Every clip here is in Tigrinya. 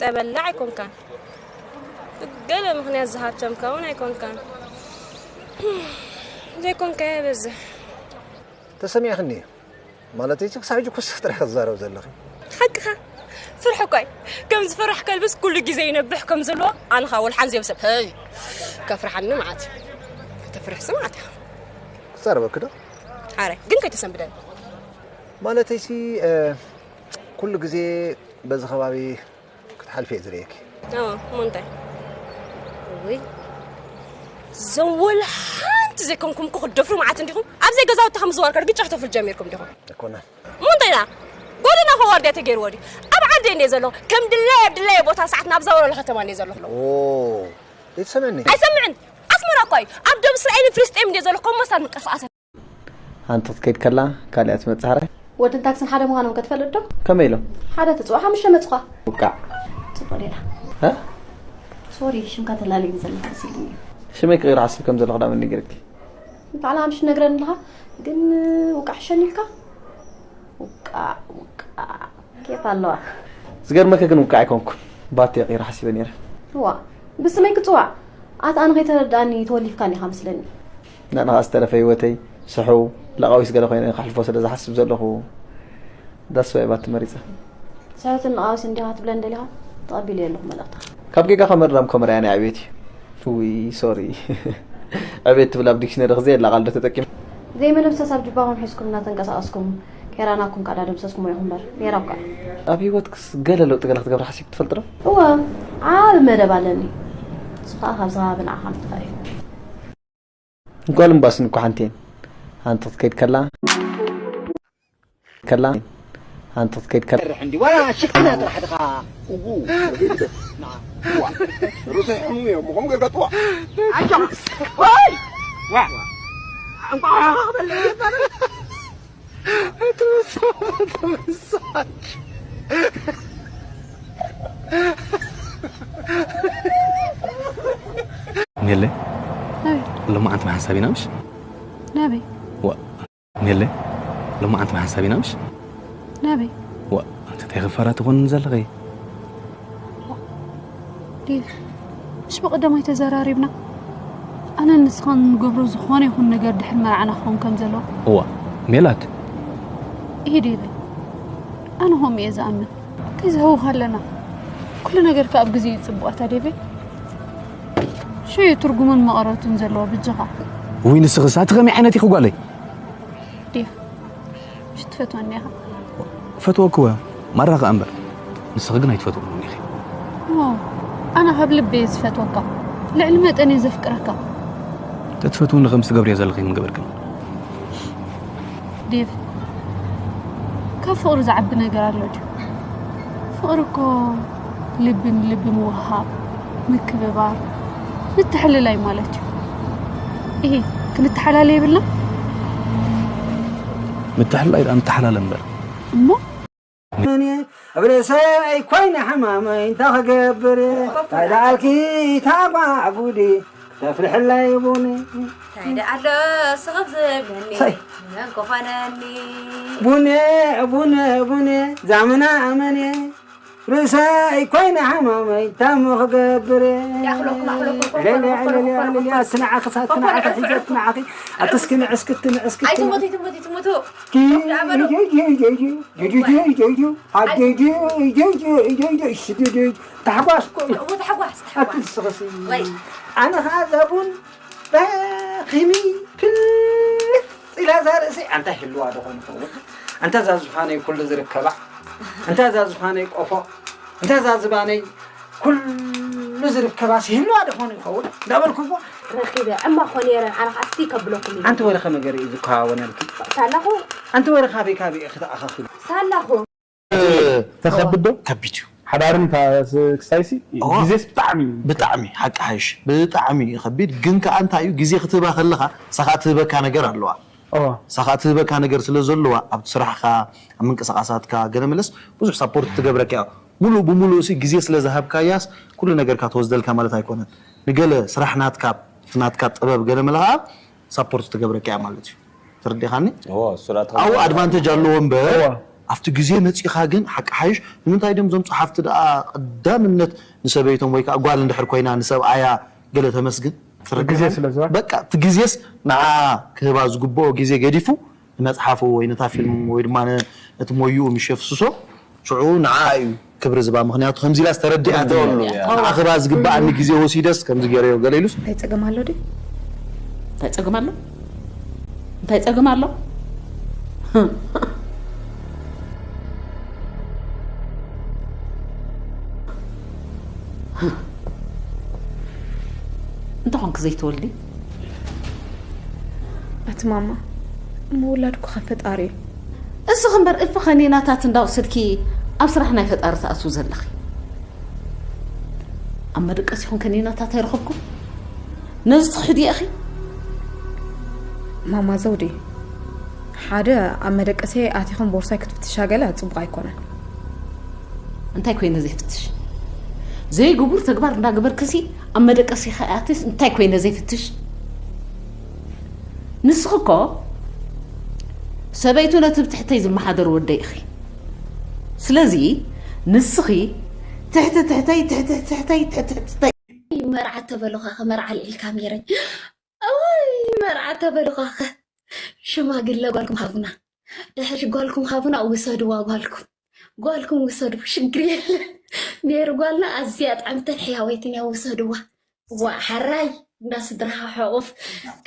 ተበላዕ ኣይኮንካን። ብገለ ምኽንያት ዝሃብተምካ እውን ኣይኮንካን። ዘይኮንካ የበዝሕ። ተሰሚዕኽኒ ማለት እዩ። ክሳብ ሕጂ ኩስኽ ጥራሕ ክትዛረብ ዘለኺ። ሓቅኻ። ፍርሒ እኳ እዩ። ከም ዝፈራሕ ከልብስ ኩሉ ግዜ ይነብሕ ከም ዘለዎ ኣነ ኸኣ ወልሓን ዘየብሰብ። ሀይ። ከፍርሓኒ መዓት እዩ። ከተፍርሕሲ መዓት እዩ። ክዛረበኪ ዶ? ሓራይ። ግን ከይተሰንብደኒ። ማለተይሲ እ፣ ኩሉ ግዜ በዚ ከባቢ ክትሓልፊ እየ ዝርእየኪ። ኦ፣ እሞ እንታይ? ውይ፣ ዘወል ሓንቲ ዘይኮንኩም እኮ ክትደፍሩ መዓት እንዲኹም። ኣብ ዘይገዛውቲ ከም ዝዋር ከር ግጭ ክተፍል ጀሚርኩም ዲኹም። ኣይኮነን። እሞ እንታይ ደኣ? ጎደና እኮ ዋርድያ ተገይርዎ ድዩ? ኣብ ዓዲ እንደ ዘለኹ ከም ድለየ ኣብ ድለየ ቦታ ሰዓት ናብ ዘወረሎ ከተማ እንደ ዘለኹ ኣለኹ። ኦ፣ ይትሰምዕኒ? ኣይሰምዕን። ኣስመራ እኮ እዩ። ኣብ ደቡብ እስራኤልን ፍልስጤም እንደ ዘለኹ ከም መሳል ምንቀሳቐስ ሓንቲ ክትከይድ ከላ ካሊኣ ትመጽእ ሓራይ። ወድን ታክስን ሓደ ምዃኖም ከትፈልጥ ዶ? ከመይ ኢሎም? ሓደ ትጽዋዕ ሓሙሽተ መጽኳ። ውቃዕ። ጽቡቕ ሌላ። እ? ሶሪ ሽምካ ተላለዩ ዘለካ ሲልኒ። ሽመይ ክቕይር ሓሲብ ከም ዘለኹ ዳመን ነጊርኪ። ባዕላ ሓሙሽተ ነግረኒ ኣለኻ ግን ውቃዕ ሕሸኒ ኢልካ። ውቃዕ ውቃዕ ኬፍ ኣለዋ። ዝገርመካ ግን ውቃዕ ኣይኮንኩን። ባቲ እየ ቅይረ ሓሲበ ነይረ። ዋ ብስመይ ክጽዋዕ ኣት ኣነ ከይተረድኣኒ ተወሊፍካኒ ኢኻ መስለኒ። ንዓኻ ዝተረፈ ህይወተይ ስሕው ለቓዊስ ገለ ኮይነ ከሕልፎ ስለ ዝሓስብ ዘለኹ ዳስ ዋይ ባቲ መሪጸ። ስሕውትን ለቓዊስ እንዲኻ ትብለን ደሊኻ ተቐቢለዮ ኣለኹ መልእኽትኻ። ካብ ጌጋ ከመርዳም ከመርያ ናይ ዕቤት እዩ። ውይ ሶሪ ዕቤት ትብል ኣብ ዲክሽነሪ ክዘየላ ቃል ዶ ተጠቂም? ዘይምንም ሰሳብ ጅባኹም ሒዝኩም እናተንቀሳቐስኩም ኬራናኩም ቃዳ ደምሰስኩሞ ኢኹም እምበር ሜራ እኳ እያ። ኣብ ህይወትክስ ገለ ለውጢ ገለ ክትገብሪ ሓሲብ ትፈልጥ ዶ? እወ ዓቢ መደብ ኣለኒ። ንሱ ኸኣ ካብዚ ከባቢ ንዓኻ ምጥፋእ እዩ። ጓል እምባስን እኮ ሓንቲ እየን። ሓንቲ ክትከይድ ከላ ከላ ሓንቲ ክትከይድ ከላ ርሕ እንዲ ዋላ ሽክና ጥራሕ ድኻ እዉ ዋ ሩሰይ ሕሙ እዮም ምኾም ገርጋጥዋ ኣሻ ወይ ዋ እንቋ ክበለ ይባላል ሜለ ሎማዓንቲ ብሓንሳብ ኢና ምሽ ናበይ ዋ ሜለ ሎማዓንቲ ብሓንሳብ ኢና ምሽ ናበይ ዋ እንታይ ክፋራ ትኾን ዘለኺ ዴቭ፣ ምሽ ብቐዳማይ ተዘራሪብና? ኣነን ንስኻን እንገብሮ ዝኾነ ይኹን ነገር ድሕሪ መርዓና ክኸውን ከም ዘለዎ። እዋ፣ ሜላት። እሂ ዴቭ፣ ኣነ ከምኡ እየ ዝኣምን። እንታይ ዝህውኽ ኣለና? ኩሉ ነገር ከኣ ኣብ ግዜኡ እዩ ጽቡቕ ኣታ ዴቭ። ሽዩ ትርጉሙን መቐረቱን ዘለዎ ብጀኻ። ውይ ንስኽስ ኣቲ ከመይ ዓይነት ኢኺ ጓለይ? ዴቭ፣ ምሽ ትፈትወኒ ኢኻ። እፈትወኪ እወ፣ ማራ ከኣ እምበር። ንስኺ ግን ኣይትፈትውንን ኢኺ። ዋው፣ ኣነ ካብ ልቢ እየ ዝፈትወካ። ልዕሊ መጠን እየ ዘፍቅረካ። ተትፈትውኒ ከምዚ ትገብርዮ ዘለኺ ምገበርክን። ዴቭ፣ ካብ ፍቕሪ ዝዓቢ ነገር ኣሎ ድዩ? ፍቕሪ እኮ ልቢ ንልቢ ምውህሃብ፣ ምክብባር፣ ምትሕልላይ ማለት እዩ። እሂ፣ ክንተሓላለ የብልና? ምትሕልላይ ደኣ ንተሓላለ እምበር። እሞ እኔ እብሬሰይ ኮይነ ሕማመይ እንታይ ክገብር ታይደኣልኪ ታጓ ጉዲ ተፍልሕለይ ቡኒ እንታይ ደኣ ኣሎ ስኽፍ ዝብለኒ ሰይ። መን ክኾነኒ ቡኔ ቡኔ ቡኔ ዛምና ኣመኔ ርእሰይ ኮይነ ሕማመይ ታሞ ክገብር ያኽለኩም፣ ኣኽለኩም፣ ኮፍ በሉ፣ ኮፍ በሉ፣ ኮፍ በሉ፣ ኮፍ በሉ። ትንዓኺ ሳት ትንዓኺ ሕጂ ትንዓኺ ኣትስኪ ንዕስክቲ ንዕስክቲ ኣይትሞቱ፣ ኣይትሞቱ፣ ኣይትሞቱ። ታሕጓስ እኮ እዩ። እሞ ታሕጓስ፣ ታሕጓስ። ኣትስኸሲ። ወይ። ኣነ ኸዓ እዛ ቡን በኺሚ ክልስ ኢላ እዛ ርእሲ ኣንታ ይህልዋ ዶ ኾን ይኸውን? ኣንታ እዛ ዝፋነይ ኩሉ ዝርከባ፣ ኣንታ እዛ ዝፋነይ ቆፎ፣ ኣንታ እዛ ዝባነይ ኩሉ ዝርከባስ ይህልዋ ዶ ኾን ይኸውን? እንዳበልኩ እኮ ረኺበ ዕማ ኮ ነይረ ኣነ ኸዓ እስቲ ከብለኩም ኢለ። ኣንቲ ወረ ከመ ገርእ እዩ ዝከዋወነልኪ? ሳላኹ። ኣንቲ ወረ ካበይ ካበይ ኢኺ ተኣኻኺቡ? ሳላኹ። ተኸብድ ዶ? ከቢድ እዩ። ሓዳርን ክስታይሲ እዋ። ግዜስ ብጣዕሚ እዩ። ብጣዕሚ ሓቂ ሓይሽ ብጣዕሚ እዩ ከቢድ ግን ከዓ እንታይ እዩ ግዜ ክትህባ ከለኻ ንሳ ከዓ ትህበካ ነገር ኣለዋ እዋ። ንሳ ከዓ ትህበካ ነገር ስለ ዘለዋ ኣብቲ ስራሕኻ ኣብ ምንቅስቃሳትካ ገለ መለስ ብዙሕ ሳፖርት ትገብረካ እያ ሙሉእ ብሙሉእ ሲ ግዜ ስለ ዝሃብካያስ ኩሉ ነገርካ ትወስደልካ ማለት ኣይኮነን ንገለ ስራሕ ናትካ ናትካ ጥበብ ገለ መለ ከዓ ሳፖርት ትገብረካ እያ ማለት እዩ ተረዲኻኒ እዋ እሱ ደኣ ኣብኡ ኣድቫንቴጅ ኣለዎ እምበር እዋ። ኣብቲ ግዜ መጺኻ ግን ሓቂ ሓይሽ ንምንታይ ድም ዞም ጸሓፍቲ ደኣ ቀዳምነት ንሰበይቶም ወይ ከዓ ጓል እንድሕር ኮይና ንሰብኣያ ገለ ተመስግን ትርግሐን? በቃ እቲ ግዜስ ንዓ ክህባ ዝግብኦ ግዜ ገዲፉ ንመጽሓፉ ወይ ነታ ፊልም ወይ ድማ ነቲ ሞይኡ ምሽ የፍስሶ ሽዑ ንዓ እዩ ክብሪ ዝባ ምክንያቱ ከምዚ ኢላ ዝተረዲኣቶ ክባ ዝግባኣኒ ግዜ ወሲደስ ከምዚ ገይረዮ ገለ ኢሉስ እንታይ ጸገም ኣሎ ድዩ? እንታይ ጸገም ኣሎ እንታይ ጸገም ኣሎ እንተኾንክ ዘይትወልዲ ኣቲ ማማ ምውላድ እኮ ካብ ፈጣሪ እዩ እስኺ እምበር እልፊ ከኒናታት እንዳወሰድኪ ኣብ ስራሕ ናይ ፈጣሪ ትኣትዊ ዘለኺ ኣብ መደቀሲኹም ከኒናታት ኣይረኸብኩም ነዚ ትኽሕድዮ ኢኺ ማማ ዘውዲ ሓደ ኣብ መደቀሲ ኣቲኹም ቦርሳይ ክትፍትሻ ገለ ፅቡቅ ኣይኮነን እንታይ ኮይነ ዘይፍትሽ ዘይግቡር ተግባር እንዳገበርክሲ ኣብ መደቀሲ ከኣትስ እንታይ ኮይነ ዘይፍትሽ ንስኺ እኮ ሰበይቱ ነቲ ብትሕተይ ዝመሓደር ወደይ ኢኺ ስለዚ ንስኺ ትሕቲ ትሕተይ ትሕቲ ትሕተይ ትሕቲ ትሕተይ መርዓ ተበሉኻ ከ መርዓ ልዒልካ ሜረይ ኣዋይ መርዓ ተበሉኻ ከ ሽማግለ ጓልኩም ሃቡና ድሕሪ ጓልኩም ሃቡና ውሰድዋ ጓልኩም ጓልኩም ውሰዱ ሽግር የለን ሜሪ ጓልና ኣዝያ ጥዕምትን ሕያወይትን እያ ውሰድዋ ዋ ሓራይ እንዳ ስድራኻ ሕቑፍ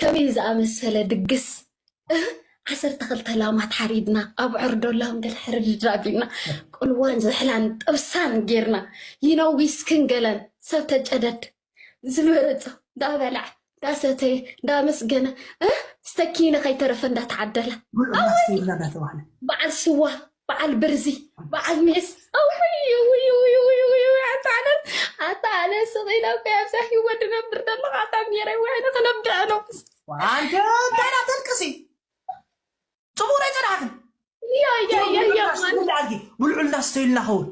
ከመይ ዝኣመሰለ ድግስ ዓሰርተ ክልተ ላማት ሓሪድና ኣብ ዕርዶላም ገለ ሕርድድ ኣቢልና ቁልዋን ዝሕላን ጥብሳን ጌርና ይነዊስክን ገለን ሰብ ተጨደድ ዝመረፆ እንዳበልዐ እንዳሰተየ እንዳመስገነ ስተኪነ ከይተረፈ እንዳተዓደላ በዓል ስዋ በዓል ብርዚ በዓል ሜስ ኣታ ኣነ ስቕ ኢላ እኮ ኣብዛ ህይወት ድነብር ዘለኹ ኣታ ሜረይ ውዕሊ ክነብዕ ነው ኣንተ እንታይ ዳ ተልቅሲ ጽቡቕ ናይ ጽናሕክን ያ ያ ያ ያ ብልዑልና ስተይልና ኸውን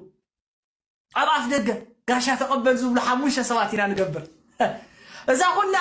ኣብ ኣፍ ደገ ጋሻ ተቐበል ዝብሉ ሓሙሽተ ሰባት ኢና ንገብር እዛ ኩላ